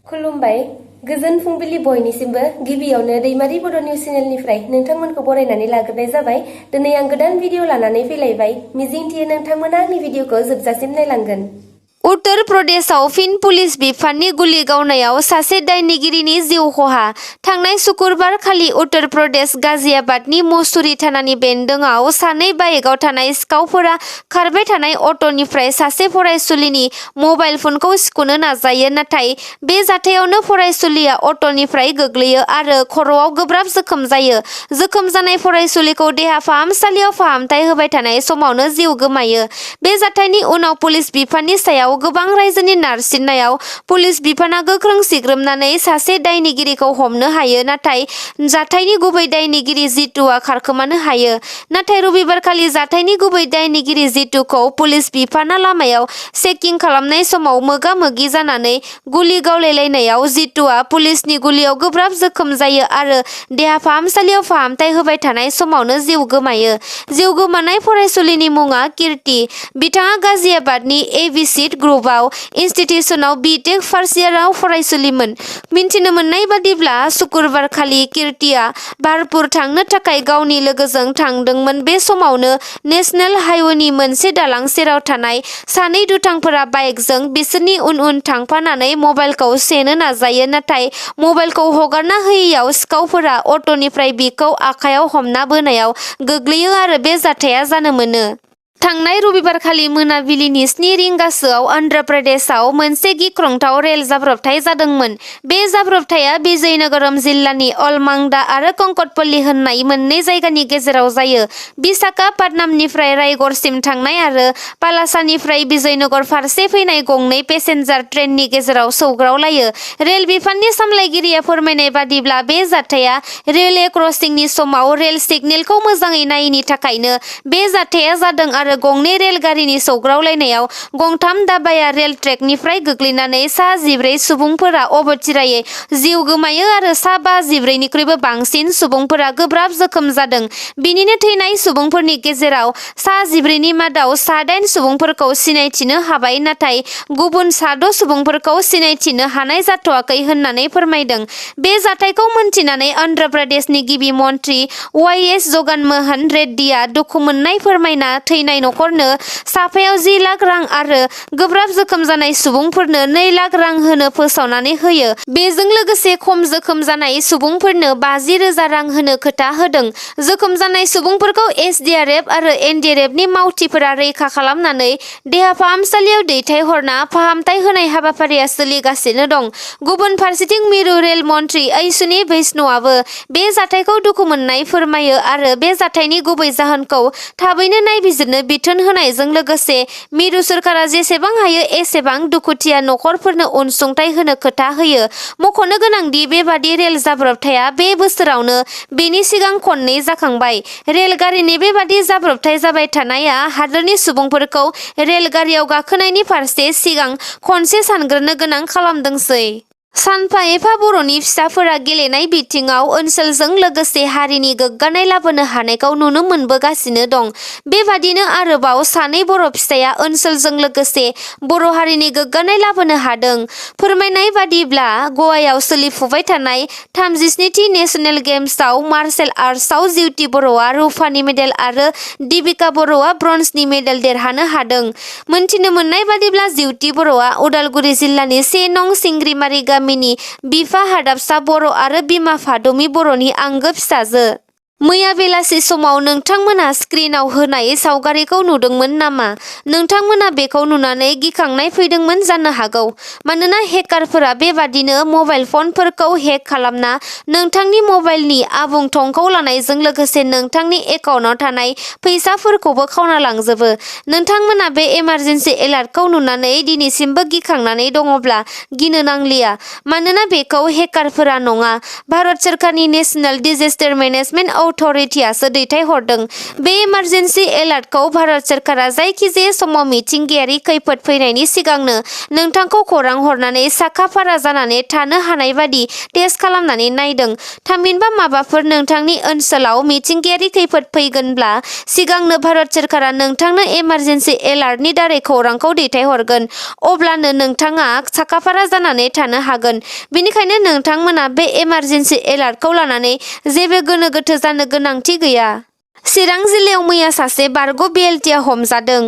खुलुमबाय गोजोन फुंबिलि बयनिसिमबो गिबियावनो दैमारि बड' निउज चेनेलनिफ्राय नोंथांमोनखौ बरायनानै लाग्रोनाय जाबाय। दिनै आं गोदान भिडिअ लानानै फैलायबाय। मिजिंथियो नोंथांमोना आंनि भिडिअखौ जोबजासिम नायलांगोन। उत्तर प्रदेशआव फिन पुलिस बिफाननि गुलि गावनायाव सासे दायनिगिरिनि जिउ खहा। थांनाय सुक्रुबार खालि उत्तर प्रदेश गाजियाबादनि मसुरी थानानि बेन्दोंआव सानै बाइकआव थानाय सिखावफोरा खारबाय थानाय अट'निफ्राय सासे फरायसुलिनि मबाइल फनखौ सिख'नो नाजायो, नाथाय बे जाथायावनो फरायसुलिया अट'निफ्राय गोग्लैयो आरो खर'आव गोब्राब जोखोम जायो। जोखोम जानाय फरायसुलिखौ देहा फाहामसालियाव फाहामथाय होबाय थानाय समावनो जिउ गोमायो। बे जाथायनि उनाव पुलिस बिफाननि सायाव गोबां रायजोनि नारसिननायाव पुलिस बिफाना गोख्रों सिग्रोमनानै सासे दायनिगिरिखौ हमनो हायो, नाथाय जाथायनि गुबै दायनिगिरि जितुआ खारखोमानो हायो। नाथाय रबिबारखालि जाथायनि गुबै दायनिगिरि जितुखौ पुलिस बिफाना लामायाव चेकिं खालामनाय समाव मोगा-मोगि जानानै गुलि गावलायलायनायाव जितुआ पुलिसनि गुलियाव गोब्राब जोखोम जायो आरो देहा फाहामसालियाव फाहामथाय होबाय थानाय समावनो जिउ गोमायो। जिउ गोमानाय फरायसुलिनि मुङा कीर्ति। बिथाङा गाजियाबादनि एभिसिड ग्रुपआव इनस्टिटिउसनाव बि.टेक फार्स्ट इयाराव फरायसुलिमोन। मिन्थिनो मोननाय बादिब्ला सुक्रुबारखालि कीर्तिया बारपुर थांनो थाखाय गावनि लोगोजों थांदोंमोन। बे समावनो नेशनेल हाइवेनि मोनसे दालां सेराव थानाय सानै दुथांफोरा बाइकजों बिसोरनि उन उन थांफानानै मबाइलखौ सेनो नाजायो, नाथाय मबाइलखौ हगारना होयैयाव सिखावफोरा अट'निफ्राय बिखौ आखायाव हमना बोनायाव गोग्लैयो आरो बे जाथाया जानो मोनो। थांनाय रबिबारखालि मोनाबिलिनि 7 रिंगासोआव अन्ध्र प्रदेशआव मोनसे गिख्रंथाव रेल जाब्रबथाय जादोंमोन। बे जाब्रबथाया विजयनगरम जिल्लानि अलमांडा आरो कंकटपल्ली होननाय मोननै जायगानि गेजेराव जायो। विशाखापटनामनिफ्राय रायगड़सिम थांनाय आरो पालासानिफ्राय विजयनगर फारसे फैनाय गंनै पेसेन्जार ट्रेननि गेजेराव सौग्रावलायो। रेल बिफाननि सामलायगिरिया फोरमायनाय बादिब्ला बे जाथाया रेलवे क्रसिंनि समाव रेल सिगनेलखौ मोजाङै नायैनि थाखायनो बे जाथाया जादों आरो गंनै रेलगारिनि सौग्रावलायनायाव गंथाम दाब्बाया रेल ट्रेकनिफ्राय गोग्लैनानै सा 14 सुबुंफोरा अबथिरायै जिउ गोमायो आरो सा 54निख्रुइबो बांसिन सुबुंफोरा गोब्राब जोखोम जादों। बिनिनो थैनाय सुबुंफोरनि गेजेराव सा 14नि मादाव सा 8 सुबुंफोरखौ सिनायथिनो हाबाय, नाथाय गुबुन सा 6 सुबुंफोरखौ सिनायथिनो हानाय जाथ'वाखै होननानै फोरमायदों। बे जाथायखौ मोनथिनानै अन्ध्र प्रदेशनि गिबि मन्त्रि वाइ.एस. जगनमोहन रेड्डीआ दुखु मोननाय फोरमायना थैनाय नखरनो साफायाव 10 लाख रां आरो गोब्राब जोखोम जानाय सुबुंफोरनो 2 लाख रां होनो फोसावनानै होयो। बेजों लोगोसे खम जोखोम जानाय सुबुंफोरनो 50,000 रां होनो खोथा होदों। जोखोम जानाय सुबुंफोरखौ एस.डि.आर.एफ. आरो एन.डि.आर.एफ.नि मावथिफोरा रैखा खालामनानै देहा फाहामसालियाव दैथायहरना फाहामथाय होनाय हाबाफारिया सोलिगासिनो दं। गुबुन फारसेथिं मिरु रेल मन्त्रि अश्विनी वैष्णवआबो बे जाथायखौ दुखु मोननाय फोरमायो आरो बे जाथायनि गुबै जाहोनखौ थाबैनो नायबिजिरनो बिथोन होनायजों लोगोसे मिरु सोरखारा जेसेबां हायो एसेबां दुखुथिया नखरफोरनो अनसुंथाइ होनो खोथा होयो। मख'नो गोनांदि बेबादि रेल जाब्रबथाया बे बोसोरावनो बेनि सिगां खननै जाखांबाय। रेलगारिनि बेबादि जाब्रबथाय जाबाय थानाया हादोरनि सुबुंफोरखौ रेलगारियाव गाखोनायनि फारसे सिगां खनसे सानग्रोनो गोनां खालामदोंसै। सानफा एफा बर'नि फिसाफोरा गेलेनाय बिथिङाव ओनसोलजों लोगोसे हारिनि गोग्गानाय लाबोनो हानायखौ नुनो मोनबोगासिनो दं। बेबादिनो आरोबाव सानै बर' फिसाया ओनसोलजों लोगोसे बर' हारिनि गोग्गानाय लाबोनो हादों। फोरमायनाय बादिब्ला गवायाव सोलिफुबाय थानाय 37थि नेशनेल गेम्सआव मार्शेल आर्ट्सआव जिउति बर'आ रुफानि मेडेल आरो दिबिका बर'आ ब्रन्जनि मेडेल देरहानो हादों। मोनथिनो मोननाय बादिब्ला जिउति बर'आ उदालगुरि जिल्लानि 1 नं सिंग्रिमारि गामिनि बिफा हादाबसा बर' आरो बिमा भादुमि बर'नि आंगो फिसाजो। मैया बेलासि समाव नोंथांमोना स्क्रिनआव होनाय सावगारिखौ नुदोंमोन नामा? नोंथांमोना बेखौ नुनानै गिखांनाय फैदोंमोन जानो हागौ। मानोना हेकारफोरा बेबादिनो मबाइल फनफोरखौ हेक खालामना नोंथांनि मबाइलनि आबुं थंखौ लानायजों लोगोसे नोंथांनि एकाउन्टाव थानाय फैसाफोरखौबो खावना लांजोबो। नोंथांमोना बे इमारजेन्सि एलार्टखौ नुनानै दिनैसिमबो गिखांनानै दङब्ला गिनो नांलिया। मानोना बेखौ हेकारफोरा नङा, भारत सोरखारनि नेशनेल डिजेस्टार मेनेजमेन्ट अथ'रिटियासो दैथायहरदों। बे इमारजेन्सि एलार्टखौ भारत सोरखारा जायखिजाया समाव मिथिंगायारि खैफोद फैनायनि सिगांनो नोंथांखौ खौरां हरनानै साखा-फारा जानानै थानो हानाय बादि टेस्ट खालामनानै नायदों। थामहिनबा माबाफोर नोंथांनि ओनसोलाव मिथिंगायारि खैफोद फैगोनब्ला सिगांनो भारत सोरखारा नोंथांनो इमारजेन्सि एलार्टनि दारै खौरांखौ दैथायहरगोन। अब्लानो नोंथाङा साखा-फारा जानानै थानो हागोन। बेनिखायनो नोंथांमोना बे इमारजेन्सि एलार्टखौ लानानै जेबो गोनो-गोथो जानो गोनांथि गैया। चिरां जिल्लायाव मैया सासे बारग' बिएलटिआ हमजादों।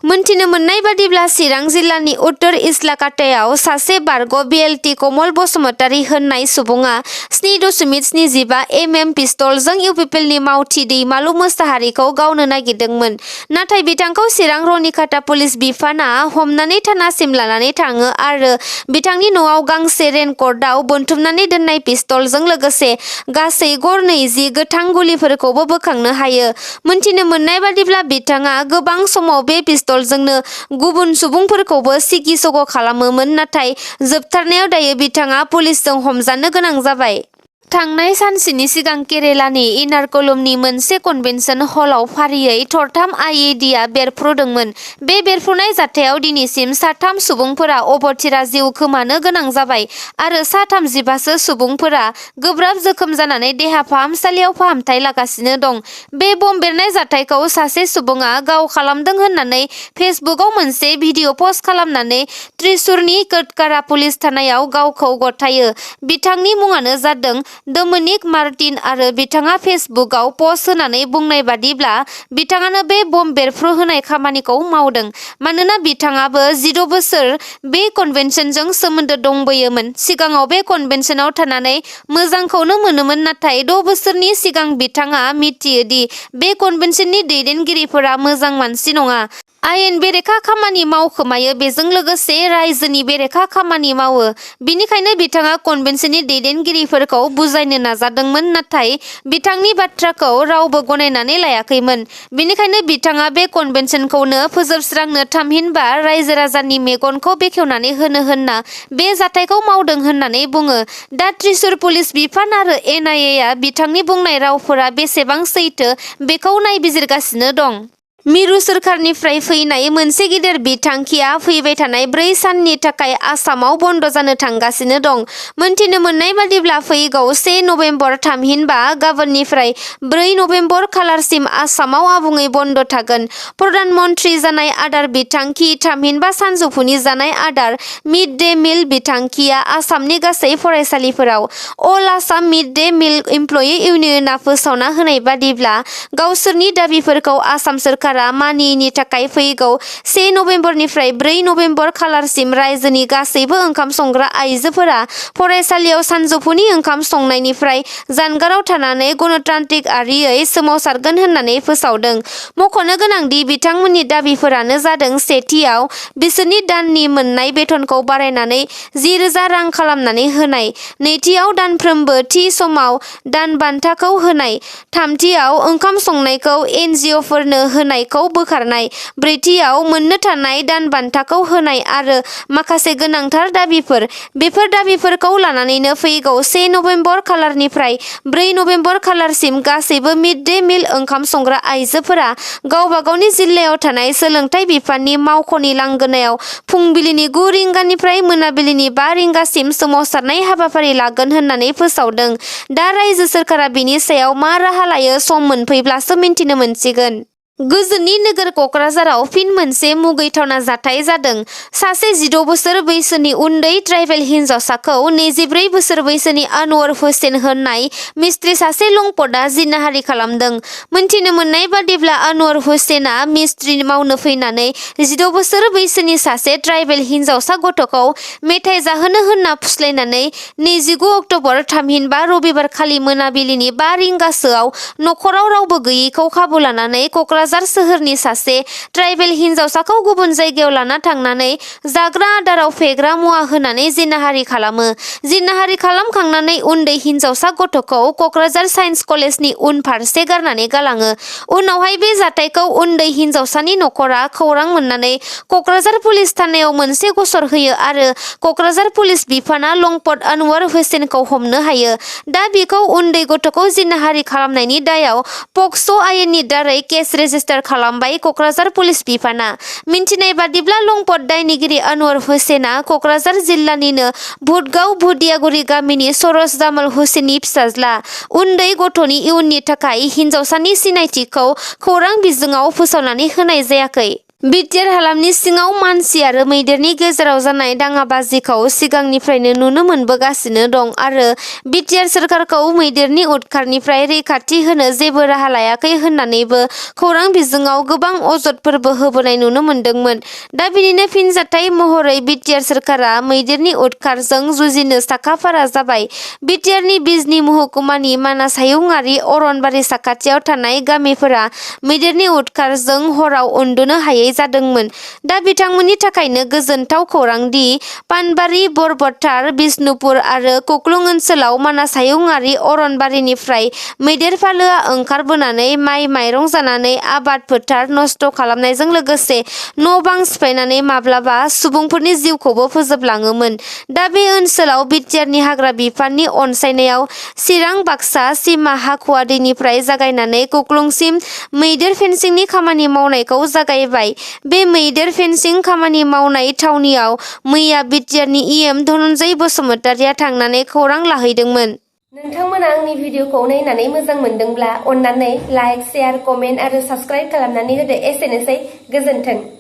मोनथिनो मोननाय बादिब्ला चिरां जिल्लानि उत्तर इस्लाकातायाव सासे बारग' बिएलटि कमल बसुमतारी होननाय सुबुङा 7.75 mm पिस्तलजों इउपिपिएलनि मावथि दैमालु मोसाहारिखौ गावनो नागिरदोंमोन। नाथाय बिथांखौ चिरां रनिखाता पुलिस बिफानआ हमनानै थानासिम लानानै थाङो आरो बिथांनि न'आव गांसे रेनक'टआव बोनथुमनानै दोननाय पिस्तलजों लोगोसे गासै गरनै गोथां गुलिफोरखौबो बोखांनो हायो। मोनथिनो मोननाय बादिब्ला बिथाङा गोबां समाव बे पिस्तलजोंनो गुबुन सुबुंफोरखौबो सिगि-सग' खालामोमोन, नाथाय जोबथारनायाव दायो बिथाङा पुलिसजों हमजानो गोनां जाबाय। थांनाय सानसेनि सिगां केरेलानि इनारकलमनि मोनसे कन्वेन्सन हलआव फारियै थरथाम आइइडिआ बेरफ्रुदोंमोन। बे बेरफ्रुनाय जाथायाव दिनैसिम सा 3 सुबुंफोरा अबथिरा जिउ खोमानो गोनां जाबाय आरो सा 35 सुबुंफोरा गोब्राब जोखोम जानानै देहा फाहामसालियाव फाहामथाय लागासिनो दं। बे बम बेरनाय जाथायखौ सासे सुबुङा गाव खालामदों होननानै फेसबुकआव मोनसे भिडिअ पस्ट खालामनानै त्रिशुरनि कोटकारा पुलिस थानायाव गावखौ गथायो। बिथांनि मुङानो जादों डोमिनिक मार्टिन आरो बिथाङा फेसबुकआव पस्ट होनानै बुंनाय बादिब्ला बिथाङानो बे बम बेरफ्रुहोनाय खामानिखौ मावदों। मानोना बिथाङाबो 16 बोसोर बे कन्वेन्शनजों सोमोन्दो दंबोयोमोन। सिगाङाव बे कन्वेन्शनाव थानानै मोजांखौनो मोनोमोन, नाथाय 6 बोसोरनि सिगां बिथाङा मिथियो दि बे कन्वेन्शननि दैदेनगिरिफोरा मोजां मानसि नङा। आयेन बेरेखा खामानि मावखोमायो, बेजों लोगोसे रायजोनि बेरेखा खामानि मावो। बिनिखायनो बिथाङा कन्वेन्शननि दैदेनगिरिफोरखौ बुजायनो नाजादोंमोन, नाथाय बिथांनि बाथ्राखौ रावबो गनायनानै लायाखैमोन। बेनिखायनो बिथाङा बे कन्वेन्शनखौनो फोजोबस्रांनो थामहिनबा रायजो-राजानि मेगनखौ बेखेवनानै होनो होनना बे जाथायखौ मावदों होननानै बुङो। दा त्रिशुर पुलिस बिफान आरो एनआइएआ बिथांनि बुंनाय रावफोरा बेसेबां सैथो बेखौ नायबिजिरगासिनो दं। मिरु सोरखारनिफ्राय फैनाय मोनसे गिदिर बिथांखिया फैबाय थानाय 4 साननि थाखाय आसामाव बन्द जानो थांगासिनो दं। मोनथिनो मोननाय बादिब्ला फैगौ 1 नबेम्बर थामहिनबा गाबोननिफ्राय 4 नबेम्बर खालारसिम आसामाव आबुङै बन्द थागोन। प्रधान मन्त्रि जानाय आदार बिथांखि थामहिनबा सानजौफुनि जानाय आदार मिड डे मिल बिथांखिया आसामनि गासै फरायसालिफोराव। अल आसाम मिड डे मिल इमप्लयि इउनियनआ फोसावना होनाय बादिब्ला गावसोरनि दाबिफोरखौ आसाम सोरखारा मानियैनि थाखाय फैगौ 1 नबेम्बरनिफ्राय 4 नबेम्बर खालारसिम रायजोनि गासैबो ओंखाम संग्रा आइजोफोरा फरायसालियाव सानजौफुनि ओंखाम संनायनिफ्राय जानगाराव थानानै गणतान्त्रिकआरियै सोमावसारगोन होननानै फोसावदों। मख'नो गोनांदि बिथांमोननि दाबिफोरानो जादों सेथियाव बिसोरनि दाननि मोननाय बेथनखौ बारायनानै 10,000 रां खालामनानै होनाय, नैथियाव दानफ्रोमबो थि समाव दान बान्थाखौ होनाय, थामथियाव ओंखाम संनायखौ एनजिअफोरनो होनायखौ बोखारनाय, ब्रैथियाव मोननो थानाय दान बान्थाखौ होनाय आरो माखासे गोनांथार दाबिफोर। बेफोर दाबिफोरखौ लानानैनो फैगौ 1 नबेम्बर खालारनिफ्राय 4 नबेम्बर खालारसिम गासैबो मिड डे मिल ओंखाम संग्रा आइजोफोरा गावबा गावनि जिल्लायाव थानाय सोलोंथाइ बिफाननि मावख'नि लांगोनायाव फुंबिलिनि 9 रिंगानिफ्राय मोनाबिलिनि 5 रिंगासिम सोमावसारनाय हाबाफारि लागोन होननानै फोसावदों। दा रायजो सोरखारा बेनि सायाव मा राहा लायो सम मोनफैब्लासो मिन्थिनो मोनसिगोन। गोजोननि नोगोर क'क्राझाराव फिन मोनसे मुगैथावना जाथाय जादों। सासे 16 बोसोर बैसोनि उन्दै ट्राइबेल हिनजावसाखौ 24 बोसोर बैसोनि अनवर हुसैन होननाय मिस्ट्रि सासे लंपटआ जिनाहारि खालामदों। मोनथिनो मोननाय बादिब्ला अनवर हुसैनआ मिस्ट्रि मावनो फैनानै 16 बोसोर बैसोनि सासे ट्राइबेल हिनजावसा गथ'खौ मेथाइ जाहोनो होनना फुस्लायनानै 29 अक्ट'बर थामहिनबा रबिबारखालि मोनाबिलिनि 5 रिंगासोआव नखराव रावबो गैयैखौ खाबु लानानै क'क्राझार क'क्राझार सोहोरनि सासे ट्राइबेल हिन्जावसाखौ गुबुन जायगायाव लाना थांनानै जाग्रा आदाराव फेग्रा मुवा होनानै जिनाहारि खालामो। जिनाहारि खालामखांनानै उन्दै हिन्जावसा गथ'खौ क'क्राझार साइन्स कलेजनि उनफारसे गारनानै गालाङो। उनावहाय बे जाथायखौ उन्दै हिन्जावसानि नखरा खौरां मोननानै क'क्राझार पुलिस थानायाव मोनसे गसर होयो आरो क'क्राझार पुलिस बिफाना लंपट अनवर हुसैनखौ हमनो हायो। दा बिखौ उन्दै गथ'खौ जिनाहारि खालामनायनि दायाव पक्स' आयेननि दारै केस रेजिस्टार खालामबाय क'क्राझार पुलिस बिफाना। मिन्थिनाय बादिब्ला लंपट दायनिगिरि अनवर हुसैना क'क्राझार जिल्लानिनो भुटगाव भुदियागुरि गामिनि सरस जामाल हुसैननि फिसाज्ला। उन्दै गथ'नि इयुननि थाखाय हिन्जावसानि सिनायथिखौ खौरां बिजोङाव फोसावनानै होनाय जायाखै। बिटिआर हालामनि सिङाव मानसि आरो मैदेरनि गेजेराव जानाय दाङाबाजिखौ सिगांनिफ्रायनो नुनो मोनबोगासिनो दं आरो बिटिआर सोरखारखौ मैदेरनि उदखारनिफ्राय रैखाथि होनो जेबो राहा लायाखै होननानैबो खौरां बिजोङाव गोबां अजदफोरबो होबोनाय नुनो मोन्दोंमोन। दा बिनिनो फिनजाथाय महरै बिटिआर सोरखारा मैदेरनि उदखारजों जुजिनो साखाफारा जाबाय। बिटिआरनि बिजनी महकुमानि मानास हायुंआरि अरनबारि साखाथियाव थानाय गामिफोरा मैदेरनि उदखारजों हराव उन्दुनो हायै जादोंमोन। दा बिथांमोननि थाखायनो गोजोनथाव खौरां दि पानबारि, बरबथार, बिष्णुपुर आरो कुक्लुं ओनसोलाव मानास हायुंआरि अरनबारिनिफ्राय मैदेर फालोआ ओंखारबोनानै माइ माइरं जानानै आबाद फोथार नस्थ' खालामनायजों लोगोसे न' बां सिफायनानै माब्लाबा सुबुंफोरनि जिउखौबो फोजोबलाङोमोन। दा बे ओनसोलाव बिटिआरनि हाग्रा बिफाननि अनसायनायाव चिरां बाक्सा सिमा हाखुवा दैनिफ्राय जागायनानै कुक्लुंसिम मैदेर फेन्सिंनि खामानि मावनायखौ जागायबाय। बे मैदेर फेन्सिं खामानि मावनाय थावनियाव मैया बिटिआरनि इएम धनन्जय बसुमतारिया थांनानै खौरां लाहैदोंमोन। नोंथांमोना आंनि भिडिअखौ नायनानै मोजां मोनदोंब्ला अन्नानै लाइक, शेयार, कमेन्ट आरो साबस्क्राइब खालामनानै होदो। एसेनोसै, गोजोन्थों।